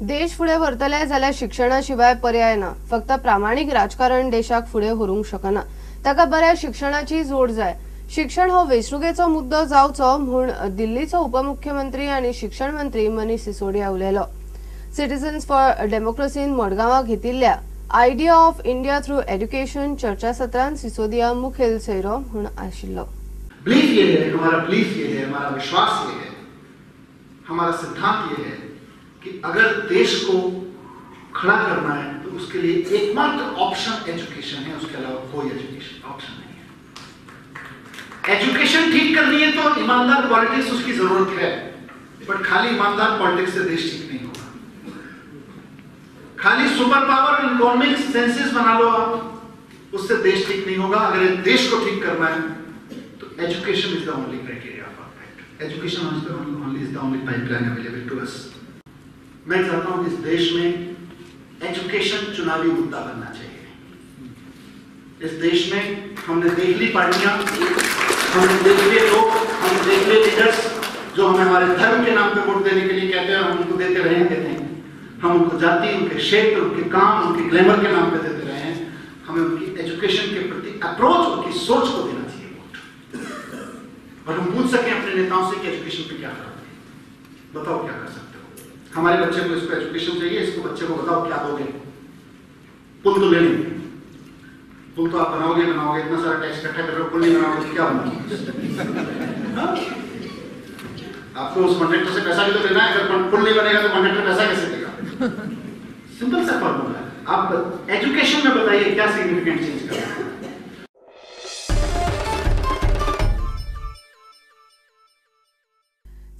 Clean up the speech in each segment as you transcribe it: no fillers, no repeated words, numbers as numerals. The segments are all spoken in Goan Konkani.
देश फुडें व्हरतले जाल्यार शिक्षणा शिवाय पर्याय ना. फक्त प्रामाणीक राजकारण देशाक फुडें व्हरूंक शकना. ताका बऱ्या शिक्षणाची जोड जाय. शिक्षण हो वेंचणुकेचो मुद्दो जावचो म्हूण दिल्लीचो उपमुख्यमंत्री आनी शिक्षण मंत्री मनीष सिसोदिया उलयलो. सिटीजन्स फॉर डेमोक्रेसीन मडगांवां घेतिल्ल्या idea of India through education चर्चासत्रांत Sisodia मुखेल सोयरो म्हूण आशिल्लो. बिलीफ ये है, हमारा बिलीफ ये है, हमारा विश्वास ये है, हमारा सिद्धांत ये है कि अगर देश को खड़ा करना है तो उसके लिए एकमात्र ऑप्शन एजुकेशन है, उसके अलावा कोई एजुकेशन ऑप्शन नहीं है। एजुकेशन ठीक करनी है तो ईमानदार पॉलिटिक्स उसकी जरूरत है, बट खाली ईमानदार पॉलिटिक्स से देश ठीक नहीं होगा। खाली सुपर पावर इकोनॉमिक सेंसेस बना लो आप, उससे देश ठीक नहीं होगा। अगर देश को ठीक करना है तो education is the only criteria for that. Education is the only pipeline available to us. मैं चाहता हूं कि इस देश में एजुकेशन चुनावी मुद्दा बनना चाहिए। इस देश में हमने देख ली पार्टियां, हमने देख लिए लोग, हमने देख लिए लीडर्स जो हमें हमारे धर्म के नाम पे वोट देने के लिए कहते हैं, हम उनको देते रहे हैं, देते हैं। हम उनको जाति, उनके क्षेत्र, उनके काम, उनके ग्लैमर के नाम पे देते रहे हैं। हमें उनकी एजुकेशन के प्रति अप्रोच, उनकी सोच को देना चाहिए वोट, और हम पूछ सकें अपने नेताओं से कि एजुकेशन पे क्या करते हैं, बताओ क्या कर सकते हो। हमारे बच्चे को इसको एजुकेशन चाहिए, इसको बच्चे को बताओ क्या दोगे। पुल तो ले लेंगे, पुल तो आप बनाओगे बनाओगे, इतना सारा टैक्स इकट्ठा कर रहे हो, पुल नहीं बनाओगे तो क्या बनाओगे? आपको उस कॉन्ट्रैक्टर से पैसा भी तो लेना है, अगर पुल नहीं बनेगा तो कॉन्ट्रैक्टर पैसा कैसे देगा? सिंपल सा फॉर्मूला है। आप एजुकेशन में बताइए क्या सिग्निफिकेंट चेंज कर रहे हैं।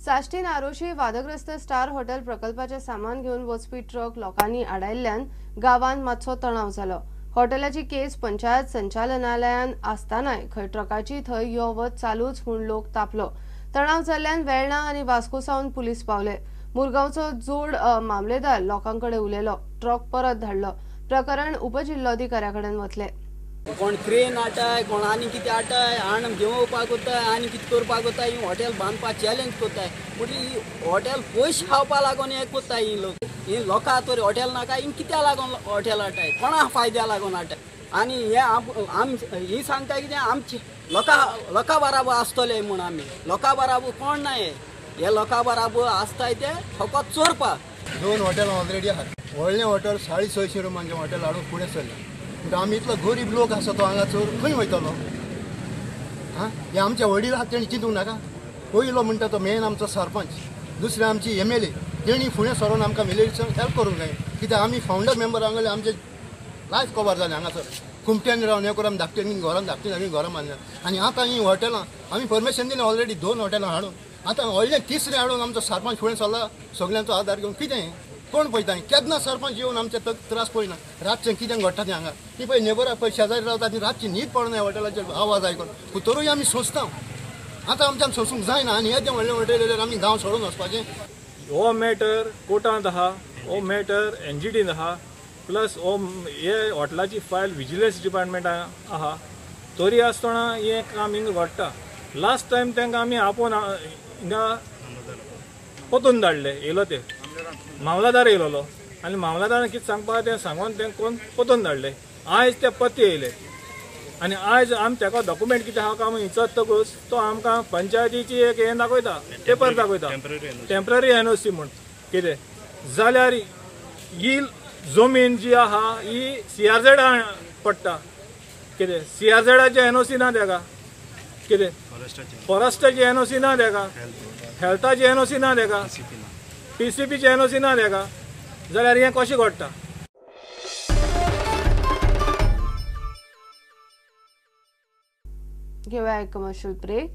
साश्टीन आरोशी वादग्रस्त स्टार हॉटेल प्रकल्पाचे सामान घेवन वचपी ट्रक लोकांनी आडायल्ल्यान गांवांत मातसो तणाव जालो. हॉटेलाची केस पंचायत संचालनालयान आसतनाय खंय ट्रकाची थंय यो वच चालूच म्हूण लोक तापलो. तणाव जाल्ल्यान वेर्णा आनी वास्को सावन पुलीस पावले. मुरगांवचो जोड मामलेदार लोकांकडे उलयलो. ट्रक परत धाडलो. प्रकरण उपजिल्लोधिकाऱ्या कडेन वतले. कोण क्रेन हाडटाय, कोण आनी कितें हाडटाय, आण घेवपाक वताय आनी कितें करपाक वताय. ही हॉटेल बांदपाक चॅलेंज करताय, म्हणजे ही हॉटेल पयशे खावपा लागून हें करताय ही लोक. ही लोकां तर हॉटेल नाका, ही कित्याक लागून हॉटेल हाडटाय, कोणा फायद्या लागून हाडटाय? आनी हे आम ही सांगता कितें आमचे लोकां लोकां बराबर आसतले म्हूण. आमी लोकां बराबर कोण ना, हे लोकां बराबर आसताय ते फकत चोरपाक. दोन हॉटेल ऑलरेडी आहात. व्हडलें हॉटेल 650 रुमांचें हॉटेल हाडून फुडें सरलें. म्हणटा आमी इतलो गरीब लोक आसा तो हांगा चोर खंय वयतलो? आं, हे आमचे वडील आहात तेणी चिंतूंक नाका. पयलो म्हणटा तो मेन आमचो सरपंच, दुसरें आमची MLA, तेणी फुडें सरोन आमकां मिलिटरी हेल्प करूंक जाय. कित्याक आमी फावंडर मेंबर हांगा आमचें लायफ कवर जालें हांगासर. कुमट्यान रावन हें करून आमी धाकटे घरान धाकटे आमी घरां बांदल्या. आनी आतां हीं हॉटेलां आमी परमिशन दिलें ऑलरेडी 2 हॉटेलां हाडून, आतां व्हडलें तिसरें हाडून आमचो सरपंच फुडें सरला सगल्यांचो आदार घेवन. कितें कोण पळयता? केन्ना सरपंच येवन आमचे त्रास पळयना. रातचें कितें घडटा तें हांगा ती पळय नेबराक पळय शेजारी रावता ती रातची न्हीद पडना हॉटेलाचेर आवाज आयकून. तरूय आमी सोंसता. आतां आमच्यान सोंसूंक जायना. आनी हें तें व्हडलें हॉटेल येयल्यार आमी गांव सोडून वचपाचें. हो मॅटर कोर्टांत आहा, हो मॅटर NGTन आहा, प्लस हो हे हॉटेलाची फायल विजिलन्स डिपार्टमेंटान आहा. तरी आसतना हें काम हिंगा घडटा. लास्ट टायम तांकां आमी आपोवन हिंगा पोतून धाडले. येयलो ते मामलादार येयलोलो आनी मामलादारान कितें सांगपा तें सांगून तें कोण पोतून धाडले. आयज ते पत्ते येयले आनी आयज आमी ताका डॉक्युमेंट कितें आहा काय विचारतकूच तो आमकां पंचायतीची एक हें दाखयता, पेपर दाखयता, टेम्पररी NOC म्हूण कितें. जाल्यार ही जमीन जी आहा ही CRZ पडटा. कितें CRZाचे NOC ना तेका, कितें फॉरेस्टाची NOC ना तेका, हेल्थाची NOC ना तेका, PCPची NOC ना तेका, जाल्यार हें कशें घडटा? घेवया एक कमर्शियल ब्रेक.